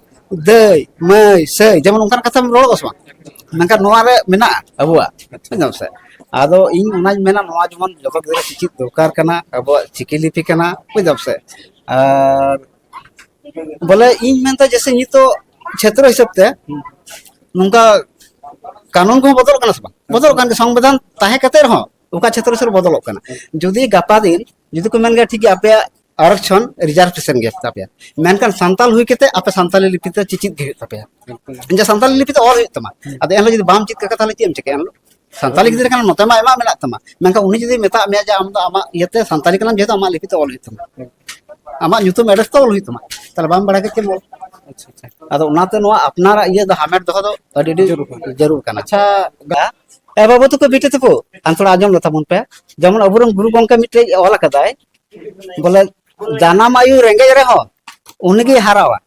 ᱫᱟᱹᱭ, ᱢᱟᱹᱭ, ᱥᱟᱹᱭ, ᱡᱮᱢᱚᱱ ᱚᱱᱠᱟᱱ ᱠᱟᱛᱷᱟᱢ ᱨᱚᱲᱚᱜᱼᱟ ᱥᱮ ᱵᱟᱝ? ᱢᱮᱱᱠᱷᱟᱱ ᱱᱚᱣᱟ ᱨᱮ ᱢᱮᱱᱟᱜᱼᱟ ᱟᱵᱚᱣᱟᱜ, ᱵᱩᱡᱷᱟᱹᱣ ᱥᱮ? ᱟᱫᱚ ᱤᱧ ᱚᱱᱟᱧ ᱢᱮᱱᱟ, ᱱᱚᱣᱟ ᱡᱮᱢᱚᱱ ᱡᱚᱛᱚ ᱜᱤᱫᱽᱨᱟᱹ ᱪᱮᱪᱮᱫ ᱫᱚᱨᱠᱟᱨ ᱠᱟᱱᱟ, ᱟᱵᱚᱣᱟᱜ ᱪᱤᱠᱤ ᱞᱤᱯᱤ ᱠᱟᱱᱟ, ᱵᱩᱡᱷᱟᱹᱣ ᱥᱮ? ᱟᱨ ᱵᱚᱞᱮ ᱤᱧ ᱢᱮᱱᱫᱟ ᱡᱮᱭᱥᱮ ᱱᱤᱛᱚᱜ ᱪᱷᱮᱛᱨᱚ ᱦᱤᱥᱟᱹᱵ ᱛᱮ ᱱᱚᱝᱠᱟ ᱠᱟᱹᱱᱩᱱ ᱠᱚᱦᱚᱸ ᱵᱚᱫᱚᱞᱚᱜ ᱠᱟᱱᱟ ᱥᱮ ᱵᱟᱝ? ᱵᱚᱫᱚᱞᱚᱜ ᱠᱟᱱ ᱜᱮᱭᱟ, ᱥᱚᱝᱵᱤᱫᱷᱟᱱ ᱛᱟᱦᱮᱸ ᱠᱟᱛᱮ ᱨᱮᱦᱚᱸ ᱚᱠᱟ ᱪᱷᱮᱛᱨᱚ ᱦᱤᱥᱟᱹᱵ ᱵᱚᱫᱚᱞᱚᱜ ᱠᱟᱱᱟ᱾ ᱡᱩᱫᱤ ᱜᱟᱯᱟ ᱫᱤᱱ ᱡᱩᱫᱤ ᱠᱚ ᱢᱮᱱ ᱜᱮᱭᱟ, "ᱴᱷᱤᱠ ᱜᱮᱭᱟ, ᱟᱯᱮᱭᱟᱜ ᱟᱨᱚᱠᱥᱚᱱ ᱨᱤᱡᱟᱨᱵᱷᱮᱥᱚᱱ ᱜᱮ ᱛᱟᱯᱮᱭᱟ, ᱢᱮᱱᱠᱷᱟᱱ ᱥᱟᱱᱛᱟᱞ ᱦᱩᱭ ᱠᱟᱛᱮ ᱟᱯᱮ ᱥᱟᱱᱛᱟᱞᱤ ᱞᱤᱯᱤ ᱛᱮ ᱪᱮᱪᱮᱫ ᱜᱮ ᱦᱩᱭᱩᱜ ᱛᱟᱯᱮᱭᱟ, ᱡᱮ ᱥᱟᱱᱛᱟᱞᱤ ᱞᱤᱯᱤ ᱛᱮ ᱚᱞ ᱦᱩᱭᱩᱜ ᱛᱟᱢᱟ", ᱟᱫᱚ ᱮᱱᱦᱚᱸ ᱡᱩᱫᱤ ᱵᱟᱢ ᱪᱮᱫ ᱠᱟᱜ ᱠᱷᱟᱱ ᱛᱟᱦᱚᱞᱮ ᱪᱮᱫ ᱮᱢ ᱪᱤᱠᱟᱹᱭᱟ? ᱮᱱᱦᱚᱸ ᱥᱟᱱᱛᱟᱞᱤ ᱜᱤᱫᱽᱨᱟᱹ ᱠᱟᱱᱟ, ᱱᱚᱛᱮ ᱢᱟ ᱟᱭᱢᱟ ᱢᱮᱱᱟᱜ ᱛᱟᱢᱟ, ᱢᱮᱱᱠᱷᱟᱱ ᱩᱱᱤ ᱡᱩᱫᱤ ᱢᱮᱛᱟᱜ ᱢᱮᱭᱟ ᱡᱮ ᱟᱢ ᱫᱚ ᱟᱢᱟᱜ ᱤᱭᱟᱹᱛᱮ ᱥᱟᱱᱛᱟᱞᱤ ᱠᱟᱱᱟᱢ, ᱡᱮᱦᱮᱛᱩ ᱟᱢᱟᱜ ᱞᱤᱯᱤ ᱛᱮ ᱚᱞ ᱦᱩᱭᱩᱜ ᱛᱟᱢᱟ, ᱟᱢᱟᱜ ᱧᱩᱛᱩᱢ ᱮᱰᱨᱮᱥ ᱛᱮ ᱚᱞ ᱦᱩᱭᱩᱜ ᱛᱟᱢᱟ, ᱛᱟᱦᱚᱞᱮ ᱵᱟᱢ ᱵᱟᱲᱟᱭ ᱠᱷᱟᱡ ᱪᱮᱫ ᱮᱢ ᱚᱞ? ᱟᱪᱪᱷᱟ, ᱟᱪᱪᱷᱟ᱾ ᱟᱫᱚ ᱚᱱᱟᱛᱮ ᱱᱚᱣᱟ ᱟᱯᱱᱟᱨᱟᱜ ᱤᱭᱟᱹ ᱫᱚ ᱦᱟᱢᱮᱴ ᱫᱚᱦᱚ ᱫᱚ ᱟᱹᱰᱤ, ᱟᱹᱰᱤ ᱡᱟᱹᱨᱩᱲ ᱠᱟᱱᱟ᱾ ᱡᱟᱹᱨᱩᱲ ᱠᱟᱱᱟ᱾ ᱟᱪᱪᱷᱟ, ᱮ ᱵᱟᱹᱵᱩ ᱛᱟᱠᱚ, ᱵᱤᱴᱤ ᱛᱟᱠᱚ, ᱟᱢ ᱛᱷᱚᱲᱟ ᱟᱸᱡᱚᱢ ᱞᱮ ᱛᱟᱵᱚᱱ ᱯᱮ᱾ ᱡᱮᱢᱚᱱ ᱟᱵᱚᱨᱮᱱ ᱜᱩᱨᱩ ᱜᱚᱢᱠᱮ ᱢᱤᱫᱴᱮᱡ ᱚᱞ ᱟᱠᱟᱫᱟᱭ, ᱵᱚᱞᱮ, "ᱡᱟᱱᱟᱢ ᱟᱭᱩ ᱨᱮᱸᱜᱮᱡ ᱨᱮᱦᱚᱸ ᱩᱱᱤᱜᱮ ᱦᱟᱨᱟᱣᱟ",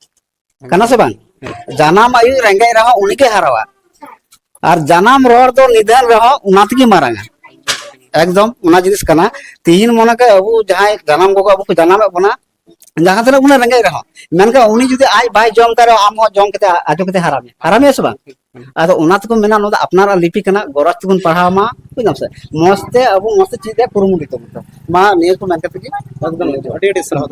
ᱠᱟᱱᱟ ᱥᱮ ᱵᱟᱝ? ᱡᱟᱱᱟᱢ ᱟᱭᱩ ᱨᱮᱸᱜᱮᱡ ᱨᱮᱦᱚᱸ ᱩᱱᱤᱜᱮ ᱦᱟᱨᱟᱣᱟ, ᱟᱨ ᱡᱟᱱᱟᱢ ᱨᱚᱲ ᱫᱚ ᱱᱤᱫᱷᱟᱹᱱ ᱨᱮᱦᱚᱸ ᱚᱱᱟ ᱛᱮᱜᱮ ᱢᱟᱨᱟᱝᱟ᱾ ᱮᱠᱫᱚᱢ ᱚᱱᱟ ᱡᱤᱱᱤᱥ ᱠᱟᱱᱟ᱾ ᱛᱤᱦᱤᱧ ᱢᱚᱱᱮ ᱠᱟᱜ ᱟᱵᱚ ᱡᱟᱦᱟᱸᱭ ᱡᱟᱱᱟᱢ ᱜᱚᱜᱚ ᱟᱵᱚ ᱠᱚ ᱡᱟᱱᱟᱢᱮᱫ ᱵᱚᱱᱟ, ᱡᱟᱦᱟᱸ ᱛᱤᱱᱟᱹᱜ ᱵᱚᱱ ᱨᱮᱸᱜᱮᱡ ᱨᱮᱦᱚᱸ, ᱢᱮᱱᱠᱷᱟᱱ ᱩᱱᱤ ᱡᱩᱫᱤ ᱟᱡ ᱵᱟᱭ ᱡᱚᱢ ᱠᱟᱜ ᱨᱮᱦᱚᱸ, ᱟᱢ ᱦᱚᱸ ᱡᱚᱢ ᱠᱟᱛᱮ, ᱟᱡᱚ ᱠᱟᱛᱮ ᱦᱟᱨᱟ ᱢᱮᱭᱟ, ᱦᱟᱨᱟ ᱢᱮᱭᱟ ᱥᱮ ᱵᱟᱝ? ᱟᱫᱚ ᱚᱱᱟ ᱛᱮᱠᱚ ᱢᱮᱱᱟ, ᱱᱚᱣᱟ ᱫᱚ ᱟᱯᱱᱟᱨᱟᱜ ᱞᱤᱯᱤ ᱠᱟᱱᱟ, ᱜᱚᱨᱚᱡᱽ ᱛᱮᱵᱚᱱ ᱯᱟᱲᱦᱟᱣ ᱢᱟ, ᱵᱩᱡᱷᱟᱹᱣ ᱥᱮ? ᱢᱚᱸᱡᱽ ᱛᱮ ᱟᱵᱚ ᱢᱚᱸᱡᱽ ᱛᱮ ᱪᱮᱫ ᱨᱮᱭᱟᱜ ᱠᱩᱨᱩᱢᱩᱴᱩ ᱛᱟᱵᱚᱱ ᱯᱮ᱾ ᱢᱟ ᱱᱤᱭᱟᱹ ᱠᱚ ᱢᱮᱱ ᱠᱟᱛᱮ ᱜᱮ ᱮᱠᱫᱚᱢ, ᱮᱠᱫᱚᱢ, ᱟᱹᱰᱤ ᱟᱹᱰᱤ ᱥᱟᱨᱦᱟᱣ᱾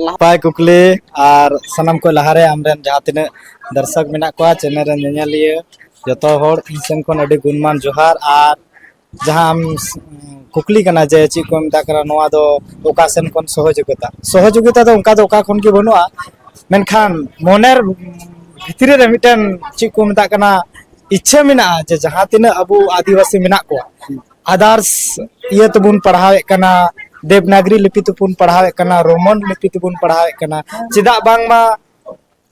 ᱱᱟᱯᱟᱭ ᱠᱩᱠᱞᱤ, ᱟᱨ ᱥᱟᱱᱟᱢ ᱠᱷᱚᱱ ᱞᱟᱦᱟᱨᱮ ᱟᱢᱨᱮᱱ ᱡᱟᱦᱟᱸ ᱛᱤᱱᱟᱹᱜ ᱫᱟᱨᱥᱚᱠ ᱢᱮᱱᱟᱜ ᱠᱚᱣᱟ, ᱪᱮᱱᱮᱞ ᱨᱮᱱ ᱧᱮᱧᱮᱞᱤᱭᱟᱹ, ᱡᱚᱛᱚ ᱦᱚᱲ ᱤᱧ ᱥᱮᱱ ᱠᱷᱚᱱ ᱟᱹᱰᱤ ᱜᱩᱱᱢᱟᱱ ᱡᱚᱦᱟᱨ᱾ ᱟᱨ ᱡᱟᱦᱟᱸ ᱟᱢ ᱠᱩᱠᱞᱤ ᱠᱟᱱᱟ ᱡᱮ ᱪᱮᱫ ᱠᱚ ᱢᱮᱛᱟᱜ ᱠᱟᱱᱟ, ᱱᱚᱣᱟ ᱫᱚ ᱚᱠᱟ ᱥᱮᱱ ᱠᱷᱚᱱ ᱥᱚᱦᱚᱡᱳᱜᱤᱛᱟ? ᱥᱚᱦᱚᱡᱳᱜᱤᱛᱟ ᱫᱚ ᱚᱱᱠᱟ ᱫᱚ ᱚᱠᱟ ᱠᱷᱚᱱ ᱜᱮ ᱵᱟᱹᱱᱩᱜᱼᱟ, ᱢᱮᱱᱠᱷᱟᱱ ᱢᱚᱱᱮᱨ ᱵᱷᱤᱛᱨᱤ ᱨᱮ ᱢᱤᱫᱴᱮᱱ, ᱪᱮᱫ ᱠᱚ ᱢᱮᱛᱟᱜ ᱠᱟᱱᱟ, ᱤᱪᱪᱷᱟᱹ ᱢᱮᱱᱟᱜᱼᱟ ᱡᱮ ᱡᱟᱦᱟᱸ ᱛᱤᱱᱟᱹᱜ ᱟᱵᱚ ᱟᱹᱫᱤᱵᱟᱹᱥᱤ ᱢᱮᱱᱟᱜ ᱠᱚᱣᱟ, ᱟᱫᱟᱨᱥ ᱤᱭᱟᱹ ᱛᱮᱵᱚᱱ ᱯᱟᱲᱦᱟᱣᱮᱫ ᱠᱟᱱᱟ, ᱫᱮᱵᱽᱱᱟᱜᱽᱨᱤ ᱞᱤᱯᱤ ᱛᱮᱵᱚᱱ ᱯᱟᱲᱦᱟᱣᱮᱫ ᱠᱟᱱᱟ, ᱨᱳᱢᱟᱱ ᱞᱤᱯᱤ ᱛᱮᱵᱚᱱ ᱯᱟᱲᱦᱟᱣᱮᱫ ᱠᱟᱱᱟ, ᱪᱮᱫᱟᱜ ᱵᱟᱝᱢᱟ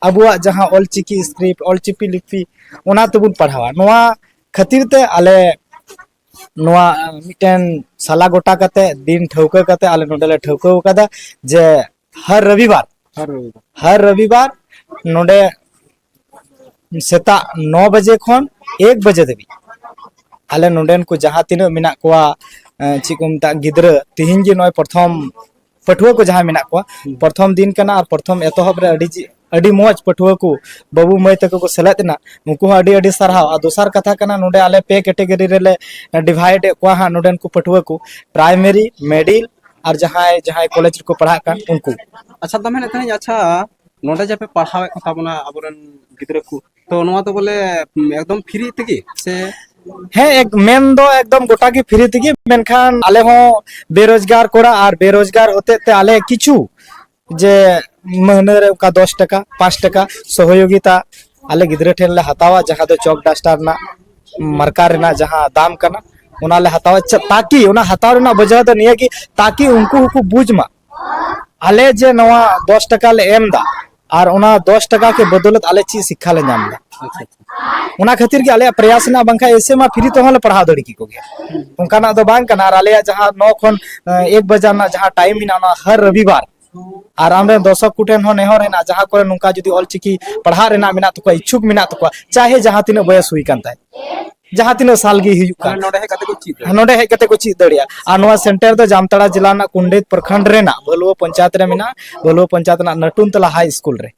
ᱟᱵᱚᱣᱟᱜ ᱡᱟᱦᱟᱸ ᱚᱞᱪᱤᱠᱤ ᱥᱠᱨᱤᱯᱴ, ᱚᱞᱪᱤᱠᱤ ᱞᱤᱯᱤ, ᱚᱱᱟ ᱛᱮᱵᱚᱱ ᱯᱟᱲᱦᱟᱣᱟ᱾ ᱱᱚᱣᱟ ᱠᱷᱟᱹᱛᱤᱨ ᱛᱮ ᱟᱞᱮ ᱱᱚᱣᱟ ᱢᱤᱫᱴᱮᱱ ᱥᱟᱞᱟ ᱜᱚᱴᱟ ᱠᱟᱛᱮ, ᱫᱤᱱ ᱴᱷᱟᱹᱣᱠᱟᱹ ᱠᱟᱛᱮ ᱟᱞᱮ ᱱᱚᱰᱮ ᱞᱮ ᱴᱷᱟᱹᱣᱠᱟᱹ ᱟᱠᱟᱫᱟ ᱡᱮ ᱦᱟᱨ ᱨᱚᱵᱤᱵᱟᱨ, ᱦᱟᱨ ᱨᱚᱵᱤᱵᱟᱨ᱾ ᱦᱟᱨ ᱨᱚᱵᱤᱵᱟᱨ ᱱᱚᱰᱮ ᱥᱮᱛᱟᱜ ᱱᱚ ᱵᱟᱡᱮ ᱠᱷᱚᱱ ᱮᱠ ᱵᱟᱡᱮ ᱫᱷᱟᱹᱵᱤᱡ ᱟᱞᱮ ᱱᱚᱰᱮᱱ ᱠᱚ ᱡᱟᱦᱟᱸ ᱛᱤᱱᱟᱹᱜ ᱢᱮᱱᱟᱜ ᱠᱚᱣᱟ, ᱮ, ᱪᱮᱫ ᱠᱚ ᱢᱮᱛᱟᱜᱼᱟ, ᱜᱤᱫᱽᱨᱟᱹ, ᱛᱤᱦᱤᱧ ᱜᱮ ᱱᱚᱜᱼᱚᱭ ᱯᱨᱚᱛᱷᱚᱢ ᱯᱟᱹᱴᱷᱩᱣᱟᱹ ᱠᱚ ᱡᱟᱦᱟᱸᱭ ᱢᱮᱱᱟᱜ ᱠᱚᱣᱟ, ᱦᱩᱸ᱾ ᱯᱨᱚᱛᱷᱚᱢ ᱫᱤᱱ ᱠᱟᱱᱟ ᱟᱨ ᱯᱨᱚᱛᱷᱚᱢ ᱮᱛᱚᱦᱚᱵ ᱨᱮ ᱟᱹᱰᱤ ᱡᱤ-, ᱟᱹᱰᱤ ᱢᱚᱡᱽ ᱯᱟᱹᱴᱷᱩᱣᱟᱹ ᱠᱚ, ᱵᱟᱹᱵᱩ ᱢᱟᱹᱭ ᱛᱟᱠᱚ ᱠᱚ ᱥᱮᱞᱮᱫ ᱮᱱᱟ, ᱩᱱᱠᱩ ᱦᱚᱸ ᱟᱹᱰᱤ ᱟᱹᱰᱤ ᱥᱟᱨᱦᱟᱣ᱾ ᱟᱨ ᱫᱚᱥᱟᱨ ᱠᱟᱛᱷᱟ ᱠᱟᱱᱟ, ᱱᱚᱰᱮ ᱟᱞᱮ ᱯᱮ ᱠᱮᱴᱮᱜᱚᱨᱤ ᱨᱮᱞᱮ ᱰᱤᱵᱷᱟᱭᱤᱰ ᱮᱫ ᱠᱚᱣᱟ ᱦᱟᱸᱜ ᱱᱚᱰᱮᱱ ᱠᱚ ᱯᱟᱹᱴᱷᱩᱣᱟᱹ ᱠᱚ, ᱯᱨᱟᱭᱢᱟᱨᱤ, ᱢᱤᱰᱤᱞ ᱟᱨ ᱡᱟᱦᱟᱸᱭ ᱡᱟᱦᱟᱸᱭ ᱠᱚᱞᱮᱡᱽ ᱨᱮᱠᱚ ᱯᱟᱲᱦᱟᱜ ᱠᱟᱱ ᱩᱱᱠᱩ᱾ ᱟᱪᱪᱷᱟ, ᱫᱟ ᱢᱮᱱᱮᱫ ᱛᱟᱦᱮᱱᱤᱧ, ᱟᱪᱪᱷᱟ, ᱱᱚᱰᱮ ᱡᱮ ᱯᱮ ᱯᱟᱲᱦᱟᱣᱮᱫ ᱠᱚ ᱛᱟᱵᱚᱱᱟ ᱟᱵᱚᱨᱮᱱ ᱜᱤᱫᱽᱨᱟᱹ ᱠᱚ, ᱛᱚ ᱱᱚᱣᱟ ᱫᱚ ᱵᱚᱞᱮ ᱮᱠᱫᱚᱢ ᱯᱷᱤᱨᱤ ᱛᱮᱜᱮ ᱥᱮ? ᱦᱮᱸ, ᱮᱠ-, ᱢᱮᱱ ᱫᱚ ᱮᱠᱫᱚᱢ ᱜᱚᱴᱟ ᱜᱮ ᱯᱷᱤᱨᱤ ᱛᱮᱜᱮ, ᱢᱮᱱᱠᱷᱟᱱ ᱟᱞᱮ ᱦᱚᱸ ᱵᱮᱨᱳᱡᱽᱜᱟᱨ ᱠᱚᱲᱟ ᱟᱨ ᱵᱮᱨᱳᱡᱽᱜᱟᱨ ᱦᱚᱛᱮᱡ ᱛᱮ ᱟᱞᱮ ᱠᱤᱪᱷᱩ ᱡᱮ ᱢᱟᱹᱦᱱᱟᱹ ᱨᱮ ᱚᱱᱠᱟ ᱫᱚᱥ ᱴᱟᱠᱟ, ᱯᱟᱸᱪ ᱴᱟᱠᱟ ᱥᱚᱦᱚᱭᱳᱜᱤᱛᱟ ᱟᱞᱮ ᱜᱤᱫᱽᱨᱟᱹ ᱴᱷᱮᱱ ᱞᱮ ᱦᱟᱛᱟᱣᱟ, ᱡᱟᱦᱟᱸ ᱫᱚ ᱪᱚᱠ ᱰᱟᱥᱴᱟᱨ ᱨᱮᱱᱟᱜ ᱢᱟᱨᱠᱟᱨ ᱨᱮᱱᱟᱜ ᱡᱟᱦᱟᱸ ᱫᱟᱢ ᱠᱟᱱᱟ, ᱚᱱᱟ ᱞᱮ ᱦᱟᱛᱟᱣᱟ᱾ ᱪᱮ-, ᱛᱟᱠᱤ ᱚᱱᱟ ᱦᱟᱛᱟᱣ ᱨᱮᱱᱟᱜ ᱵᱚᱡᱷᱟ ᱫᱚ ᱱᱤᱭᱟᱹ ᱜᱮ, ᱛᱟᱠᱤ ᱩᱱᱠᱩ ᱦᱚᱸᱠᱚ ᱵᱩᱡᱽ ᱢᱟ ᱟᱞᱮ ᱡᱮ ᱱᱚᱣᱟ ᱫᱚᱥ ᱴᱟᱠᱟ ᱞᱮ ᱮᱢ ᱮᱫᱟ ᱟᱨ ᱚᱱᱟ ᱫᱚᱥ ᱴᱟᱠᱟ ᱠᱮ ᱵᱚᱫᱚᱞᱚᱛ ᱟᱞᱮ ᱪᱮᱫ ᱥᱤᱠᱠᱷᱟ ᱞᱮ ᱧᱟᱢ ᱮᱫᱟ᱾ ᱟᱪᱪᱷᱟ, ᱟᱪᱪᱷᱟ᱾ ᱚᱱᱟ ᱠᱷᱟᱹᱛᱤᱨ ᱜᱮ ᱟᱞᱮᱭᱟᱜ ᱯᱨᱚᱭᱟᱥ ᱦᱮᱱᱟᱜᱼᱟ, ᱵᱟᱝᱠᱷᱟᱱ ᱮᱭᱥᱮ ᱢᱟ ᱯᱷᱨᱤ ᱛᱮᱦᱚᱸ ᱞᱮ ᱯᱟᱲᱦᱟᱣ ᱫᱟᱲᱮ ᱠᱮᱠᱚ ᱜᱮᱭᱟ᱾ ᱚᱱᱠᱟᱱᱟᱜ ᱫᱚ ᱵᱟᱝ ᱠᱟᱱᱟ᱾ ᱟᱨ ᱟᱞᱮᱭᱟᱜ ᱡᱟᱦᱟᱸ ᱱᱚ ᱠᱷᱚᱱ, ᱮ, ᱮᱠ ᱵᱟᱡᱟᱨ ᱨᱮᱱᱟᱜ ᱡᱟᱦᱟᱸ ᱴᱟᱭᱤᱢ ᱢᱮᱱᱟᱜᱼᱟ, ᱚᱱᱟ ᱦᱟᱨ ᱨᱚᱵᱤᱵᱟᱨ᱾ ᱟᱨ ᱟᱢᱨᱮᱱ ᱫᱚᱨᱥᱚᱠ ᱠᱚᱴᱷᱮᱱ ᱦᱚᱸ ᱱᱮᱦᱚᱨ ᱦᱮᱱᱟᱜᱼᱟ, ᱡᱟᱦᱟᱸ ᱠᱚᱨᱮ ᱱᱚᱝᱠᱟ ᱡᱩᱫᱤ ᱚᱞᱪᱤᱠᱤ ᱯᱟᱲᱦᱟᱜ ᱨᱮᱱᱟᱜ ᱢᱮᱱᱟᱜ ᱛᱟᱠᱚᱣᱟ, ᱤᱪᱪᱷᱩᱠ ᱢᱮᱱᱟᱜ ᱛᱟᱠᱚᱣᱟ, ᱪᱟᱦᱮ ᱡᱟᱦᱟᱸ ᱛᱤᱱᱟᱹᱜ ᱵᱚᱭᱚᱥ ᱦᱩᱭ ᱠᱟᱱ ᱛᱟᱭ, ᱡᱟᱦᱟᱸ ᱛᱤᱱᱟᱹᱜ ᱥᱟᱞ ᱜᱮ ᱦᱩᱭᱩᱜ ᱠᱟᱱ, ᱢᱟᱱᱮ ᱱᱚᱰᱮ ᱦᱮᱡ ᱠᱟᱛᱮ ᱠᱚ ᱪᱮᱫ ᱫᱟᱲᱮᱭᱟᱜᱼᱟ᱾ ᱱᱚᱰᱮ ᱦᱮᱡ ᱠᱟᱛᱮ ᱠᱚ ᱪᱮᱫ ᱫᱟᱲᱮᱭᱟᱜᱼᱟ᱾ ᱟᱨ ᱱᱚᱣᱟ ᱥᱮᱱᱴᱟᱨ ᱫᱚ ᱡᱟᱢᱛᱟᱲᱟ ᱡᱮᱞᱟ ᱨᱮᱱᱟᱜ ᱠᱩᱱᱰᱤᱛ ᱯᱨᱚᱠᱷᱚᱸᱰ ᱨᱮᱱᱟᱜ ᱵᱷᱟᱹᱞᱩᱣᱟᱹ ᱯᱚᱧᱪᱟᱭᱮᱛ ᱨᱮ ᱢᱮᱱᱟᱜᱼᱟ, ᱵᱷᱟᱹᱞᱩᱣᱟᱹ ᱯᱚᱧᱪᱟᱭᱮᱛ ᱨᱮᱱᱟᱜ ᱱᱟᱴᱩᱱᱛᱚᱞᱟ ᱦᱟᱭ ᱥᱠᱩᱞ ᱨᱮ᱾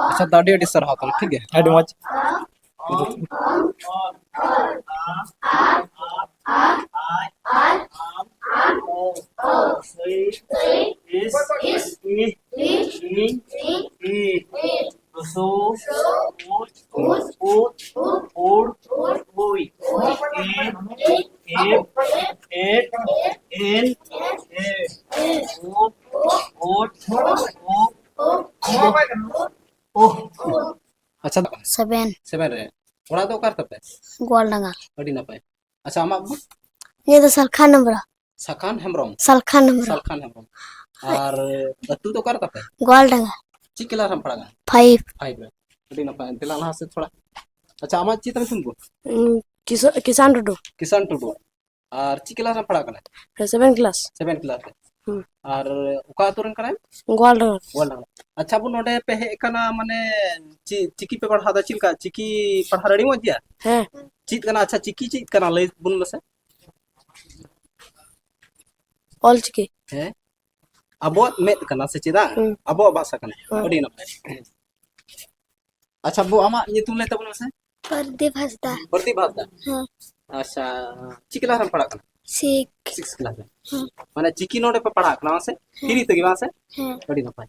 ᱟᱪᱪᱷᱟ, ᱫᱟ, ᱟᱹᱰᱤ ᱟᱹᱰᱤ ᱥᱟᱨᱦᱟᱣ ᱛᱟᱦᱚᱞᱮ, ᱴᱷᱤᱠ ᱜᱮᱭᱟ᱾ ᱟᱹᱰᱤ ᱢᱚᱡᱽ᱾ ᱥᱮᱵᱷᱮᱱ᱾ ᱥᱮᱵᱷᱮᱱ ᱨᱮ᱾ ᱚᱲᱟᱜ ᱫᱚ ᱚᱠᱟ ᱨᱮ ᱛᱟᱯᱮ? ᱜᱳᱣᱟᱞᱰᱟᱸᱜᱟ᱾ ᱟᱹᱰᱤ ᱱᱟᱯᱟᱭ᱾ ᱟᱪᱪᱷᱟ, ᱟᱢᱟᱜ ᱫᱚ? ᱤᱧᱟᱹᱜ ᱫᱚ ᱥᱟᱞᱠᱷᱟᱱ ᱦᱮᱢᱵᱨᱚᱢ᱾ ᱥᱟᱠᱷᱟᱱ ᱦᱮᱢᱵᱨᱚᱢ᱾ ᱥᱟᱞᱠᱷᱟᱱ ᱦᱮᱢᱵᱨᱚᱢ᱾ ᱥᱟᱞᱠᱷᱟᱱ ᱦᱮᱢᱵᱨᱚᱢ᱾ ᱟᱨ ᱟᱹᱛᱩ ᱫᱚ ᱚᱠᱟ ᱨᱮ ᱛᱟᱯᱮ? ᱜᱳᱣᱟᱞᱰᱟᱸᱜᱟ᱾ ᱪᱮᱫ ᱠᱞᱟᱥ ᱨᱮᱢ ᱯᱟᱲᱦᱟᱜ ᱠᱟᱱᱟ? ᱯᱷᱟᱭᱤᱵᱷ᱾ ᱯᱷᱟᱭᱤᱵᱷ ᱨᱮ᱾ ᱟᱹᱰᱤ ᱱᱟᱯᱟᱭ, ᱫᱮᱞᱟ ᱞᱟᱦᱟ ᱥᱮᱫ ᱛᱷᱚᱲᱟ᱾ ᱟᱪᱪᱷᱟ, ᱟᱢᱟᱜ ᱪᱮᱫ ᱛᱟᱢ ᱧᱩᱛᱩᱢ ᱫᱚ? ᱩᱸ, ᱠᱤᱥᱟ-, ᱠᱤᱥᱟᱱ ᱴᱩᱰᱩ᱾ ᱠᱤᱥᱟᱱ ᱴᱩᱰᱩ᱾ ᱟᱨ ᱪᱮᱫ ᱠᱞᱟᱥ ᱨᱮᱢ ᱯᱟᱲᱦᱟᱜ ᱠᱟᱱᱟ? Seven class. ᱥᱮᱵᱷᱮᱱ ᱠᱞᱟᱥ ᱨᱮ᱾ ᱦᱩᱸ᱾ ᱟᱨ ᱚᱠᱟ ᱟᱹᱛᱩ ᱨᱮᱱ ᱠᱟᱱᱟᱭ? ᱜᱳᱣᱟᱞᱰᱟᱸᱜᱟ᱾ ᱜᱳᱣᱟᱞᱰᱟᱸᱜᱟ᱾ ᱟᱪᱪᱷᱟ, ᱟᱵᱚ ᱱᱚᱰᱮ ᱯᱮ ᱦᱮᱡ ᱟᱠᱟᱱᱟ, ᱢᱟᱱᱮ ᱪᱮᱫ ᱪᱤᱠᱤ ᱯᱮ ᱯᱟᱲᱦᱟᱣ ᱮᱫᱟ? ᱪᱮᱫ ᱞᱮᱠᱟ ᱪᱤᱠᱤ ᱯᱟᱲᱦᱟᱣ ᱟᱹᱰᱤ ᱢᱚᱡᱽ ᱜᱮᱭᱟ? ᱦᱮᱸ᱾ ᱪᱮᱫ ᱠᱟᱱᱟ? ᱟᱪᱪᱷᱟ, ᱪᱤᱠᱤ ᱪᱮᱫ ᱠᱟᱱᱟ ᱞᱟᱹᱭ ᱵᱚᱱ ᱢᱮᱥᱮ᱾ ᱚᱞ ᱪᱤᱠᱤ᱾ ᱦᱮᱸ, ᱟᱵᱚᱣᱟᱜ ᱢᱮᱫ ᱠᱟᱱᱟ ᱥᱮ ᱪᱮᱫᱟᱜ? ᱦᱩᱸ᱾ ᱟᱵᱚᱣᱟᱜ ᱵᱷᱟᱥᱟ ᱠᱟᱱᱟ᱾ ᱦᱩᱸ᱾ ᱟᱹᱰᱤ ᱱᱟᱯᱟᱭ᱾ ᱟᱪᱪᱷᱟ, ᱵᱚ, ᱟᱢᱟᱜ ᱧᱩᱛᱩᱢ ᱞᱟᱹᱭ ᱛᱟᱵᱚᱱ ᱢᱮᱥᱮ᱾ ᱯᱨᱚᱫᱤᱯ ᱦᱟᱸᱥᱫᱟ᱾ ᱯᱨᱚᱫᱤᱯ ᱦᱟᱸᱥᱫᱟ᱾ ᱦᱮᱸ᱾ ᱟᱪᱪᱷᱟ, ᱪᱮᱫ ᱠᱞᱟᱥ ᱨᱮᱢ ᱯᱟᱲᱦᱟᱜ ᱠᱟᱱᱟ? ᱥᱤᱠᱥ᱾ ᱥᱤᱠᱥ ᱠᱞᱟᱥ ᱨᱮ᱾ ᱦᱮᱸ᱾ ᱢᱟᱱᱮ ᱪᱤᱠᱤ ᱱᱚᱰᱮ ᱯᱮ ᱯᱟᱲᱦᱟᱜ ᱠᱟᱱᱟ, ᱵᱟᱝ ᱥᱮ? ᱦᱮᱸ᱾ ᱯᱷᱤᱨᱤ ᱛᱮᱜᱮ, ᱵᱟᱝ ᱥᱮ? ᱦᱮᱸ᱾ ᱟᱹᱰᱤ ᱱᱟᱯᱟᱭ᱾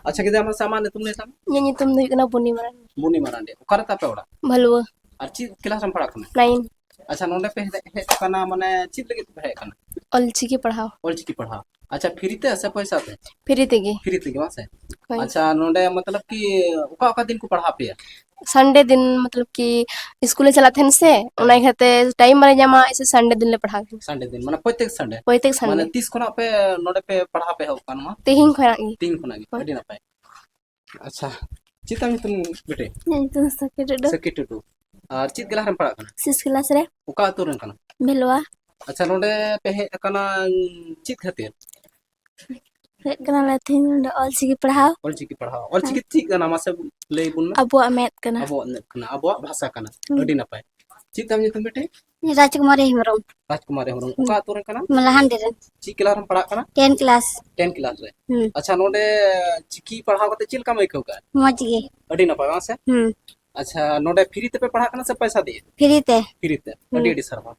ᱟᱪᱪᱷᱟ, ᱜᱤᱫᱽᱨᱟᱹ, ᱢᱟᱥᱮ ᱟᱢᱟᱜ ᱧᱩᱛᱩᱢ ᱞᱟᱹᱭ ᱛᱟᱢ᱾ ᱤᱧᱟᱹᱜ ᱧᱩᱛᱩᱢ ᱫᱚ ᱦᱩᱭᱩᱜ ᱠᱟᱱᱟ ᱵᱩᱱᱤ ᱢᱟᱨᱟᱝ᱾ ᱵᱩᱱᱤ ᱢᱟᱨᱟᱝᱰᱤ᱾ ᱚᱠᱟ ᱨᱮ ᱛᱟᱯᱮ ᱚᱲᱟᱜ? ᱵᱷᱟᱞᱩᱣᱟ᱾ ᱟᱨ ᱪᱮᱫ ᱠᱞᱟᱥ ᱨᱮᱢ ᱯᱟᱲᱦᱟᱜ ᱠᱟᱱᱟ? ᱱᱟᱭᱤᱱ᱾ ᱟᱪᱪᱷᱟ, ᱱᱚᱰᱮ ᱯᱮ ᱦᱮᱡ, ᱦᱮᱡ ᱟᱠᱟᱱᱟ, ᱢᱟᱱᱮ ᱪᱮᱫ ᱞᱟᱹᱜᱤᱫ ᱯᱮ ᱦᱮᱡ ᱟᱠᱟᱱᱟ? ᱚᱞᱪᱤᱠᱤ ᱯᱟᱲᱦᱟᱣ᱾ ᱚᱞᱪᱤᱠᱤ ᱯᱟᱲᱦᱟᱣ᱾ ᱟᱪᱪᱷᱟ, ᱯᱷᱤᱨᱤ ᱛᱮ ᱥᱮ ᱯᱚᱭᱥᱟ ᱛᱮ? ᱯᱷᱤᱨᱤ ᱛᱮᱜᱮ᱾ ᱯᱷᱤᱨᱤ ᱛᱮᱜᱮ, ᱵᱟᱝ ᱥᱮ? ᱦᱳᱭ᱾ ᱟᱪᱪᱷᱟ, ᱱᱚᱰᱮ ᱢᱚᱛᱞᱚᱵ ᱠᱤ ᱚᱠᱟ ᱚᱠᱟ ᱫᱤᱱ ᱠᱚ ᱯᱟᱲᱦᱟᱣ ᱯᱮᱭᱟ? ᱥᱟᱱᱰᱮ ᱫᱤᱱ, ᱢᱚᱛᱞᱚᱵ ᱠᱤ ᱥᱠᱩᱞ ᱞᱮ ᱪᱟᱞᱟᱜ ᱛᱟᱦᱮᱱ ᱥᱮ, ᱚᱱᱟ ᱦᱮᱸ᱾ ᱤᱭᱟᱹᱛᱮ ᱴᱟᱭᱤᱢ ᱵᱟᱞᱮ ᱧᱟᱢᱟ, ᱮᱭᱥᱮ ᱥᱟᱱᱰᱮ ᱫᱤᱱ ᱞᱮ ᱯᱟᱲᱦᱟᱣ ᱛᱟᱦᱮᱱ᱾ ᱥᱟᱱᱰᱮ ᱫᱤᱱ, ᱢᱟᱱᱮ ᱯᱨᱚᱛᱮᱠ ᱥᱟᱱᱰᱮ? ᱯᱨᱚᱛᱮᱠ ᱥᱟᱱᱰᱮ᱾ ᱢᱟᱱᱮ ᱛᱤᱥ ᱠᱷᱚᱱᱟᱜ ᱯᱮ ᱱᱚᱰᱮ ᱯᱮ ᱯᱟᱲᱦᱟᱣ ᱯᱮ ᱮᱦᱚᱵ ᱟᱠᱟᱱᱟ ᱱᱚᱣᱟ? ᱛᱮᱦᱮᱧ ᱠᱷᱚᱱᱟᱜ ᱜᱮ᱾ ᱛᱮᱦᱮᱧ ᱠᱷᱚᱱᱟᱜ ᱜᱮ? ᱦᱳᱭ᱾ ᱟᱹᱰᱤ ᱱᱟᱯᱟᱭ᱾ ᱟᱪᱪᱷᱟ, ᱪᱮᱫ ᱛᱟᱢ ᱧᱩᱛᱩᱢ ᱵᱮᱴᱮ? ᱤᱧᱟᱹᱜ ᱧᱩᱛᱩᱢ ᱫᱚ ᱥᱟᱹᱠᱷᱤ ᱴᱩᱰᱩ᱾ ᱥᱟᱹᱠᱷᱤ ᱴᱩᱰᱩ᱾ ᱟᱨ ᱪᱮᱫ ᱠᱞᱟᱥ ᱨᱮᱢ ᱯᱟᱲᱦᱟᱜ ᱠᱟᱱᱟ? ᱥᱤᱠᱥ ᱠᱞᱟᱥ ᱨᱮ᱾ ᱚᱠᱟ ᱟᱹᱛᱩ ᱨᱮᱱ ᱠᱟᱱᱟᱢ? ᱵᱷᱮᱞᱣᱟ᱾ ᱟᱪᱪᱷᱟ, ᱱᱚᱰᱮ ᱯᱮ ᱦᱮᱡ ᱟᱠᱟᱱᱟ ᱪᱮᱫ ᱠᱷᱟᱹᱛᱤᱨ? ᱦᱮᱡ ᱠᱟᱱᱟᱞᱮ ᱛᱮᱦᱮᱧ ᱱᱚᱰᱮ ᱚᱞᱪᱤᱠᱤ ᱯᱟᱲᱦᱟᱣ᱾ ᱚᱞᱪᱤᱠᱤ ᱯᱟᱲᱦᱟᱣ᱾ ᱚᱞᱪᱤᱠᱤ ᱦᱮᱸ᱾ ᱪᱮᱫ ᱠᱟᱱᱟ ᱢᱟᱥᱮ ᱞᱟᱹᱭ ᱵᱚᱱ ᱢᱮ? ᱟᱵᱚᱣᱟᱜ ᱢᱮᱫ ᱠᱟᱱᱟ᱾ ᱟᱵᱚᱣᱟᱜ ᱢᱮᱫ ᱠᱟᱱᱟ, ᱟᱵᱚᱣᱟᱜ ᱵᱷᱟᱥᱟ ᱠᱟᱱᱟ᱾ ᱦᱩᱸ᱾ ᱟᱹᱰᱤ ᱱᱟᱯᱟᱭ᱾ ᱪᱮᱫ ᱛᱟᱢ ᱧᱩᱛᱩᱢ ᱵᱮᱴᱮ? ᱨᱟᱡᱽᱠᱩᱢᱟᱨᱤ ᱦᱮᱢᱵᱨᱚᱢ᱾ ᱨᱟᱡᱽᱠᱩᱢᱟᱨᱤ ᱦᱮᱢᱵᱨᱚᱢ᱾ ᱦᱩᱸ᱾ ᱚᱠᱟ ᱟᱹᱛᱩ ᱨᱮᱱ ᱠᱟᱱᱟᱢ? ᱢᱟᱞᱟᱦᱟᱱᱰᱤ ᱨᱮᱱ᱾ ᱪᱮᱫ ᱠᱞᱟᱥ ᱨᱮᱢ ᱯᱟᱲᱦᱟᱜ ᱠᱟᱱᱟ? Ten class. ᱴᱮᱱ ᱠᱞᱟᱥ ᱨᱮ᱾ ᱦᱩᱸ᱾ ᱟᱪᱪᱷᱟ, ᱱᱚᱰᱮ ᱪᱤᱠᱤ ᱯᱟᱲᱦᱟᱣ ᱠᱟᱛᱮ ᱪᱮᱫ ᱞᱮᱠᱟᱢ ᱟᱹᱭᱠᱟᱹᱣ ᱠᱟᱜᱼᱟ? ᱢᱚᱡᱽ ᱜᱮ᱾ ᱟᱹᱰᱤ ᱱᱟᱯᱟᱭ, ᱵᱟᱝ ᱥᱮ? ᱦᱩᱸ᱾ ᱟᱪᱪᱷᱟ, ᱱᱚᱰᱮ ᱯᱷᱤᱨᱤ ᱛᱮᱯᱮ ᱯᱟᱲᱦᱟᱜ ᱠᱟᱱᱟ ᱥᱮ ᱯᱚᱭᱥᱟ ᱫᱤᱭᱮ? ᱯᱷᱤᱨᱤ ᱛᱮ᱾ ᱯᱷᱤᱨᱤ ᱛᱮ᱾ ᱦᱩᱸ᱾ ᱟᱹᱰᱤ ᱟᱹᱰᱤ ᱥᱟᱨᱦᱟᱣ᱾